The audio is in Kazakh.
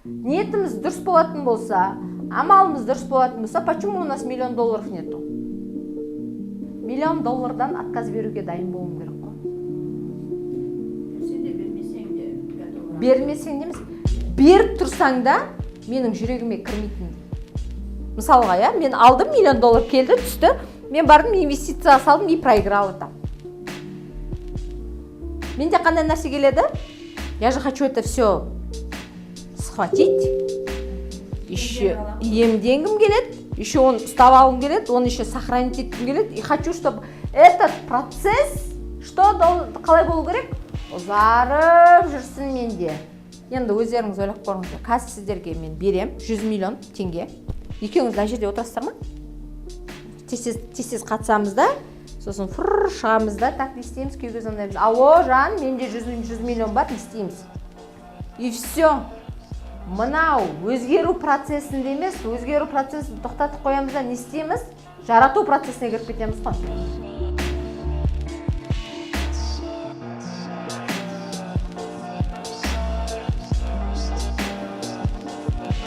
Ниетіміз дұрыс болатын болса, амалымыз дұрыс болатын болса, почему у нас миллион долларов нету? Миллион доллардан отказ беруге дайын болуым керек қой. Берсе де, бермесең де, готова. Бермесең де емес, беріп тұрсаң да, менің жүрегіме кірмейтін. Мысалға, иә, мен алдым, миллион доллар келді, түсті, мен бардым, инвестиция салдым и проиграла там. Менде қандай нәрсе келеді? Я же хочу это все схватить еще, иемденгім келеді, еще оны ұстап алғым келеді, оны еще сохранить еткім келеді. И хочу, чтобы этот процесс что қалай болу керек, ұзарып жүрсін менде. Енді өздеріңіз ойлап көріңіздер: қазір сіздерге мен берем 100 миллион теңге, екеуіңіз мына жерде отырасыздар ма? Тез тез, тез тез қатысамыз да, сосын фыр шығамыз да. Так, не істейміз? Күйеуге звондаймыз: «Алло, жан, менде 100 миллион бар, не істейміз?» И все. Мынау өзгеру процесінде емес, өзгеру процесін тоқтатып қоямыз да, не істейміз? Жарату процесіне кіріп кетеміз ғой.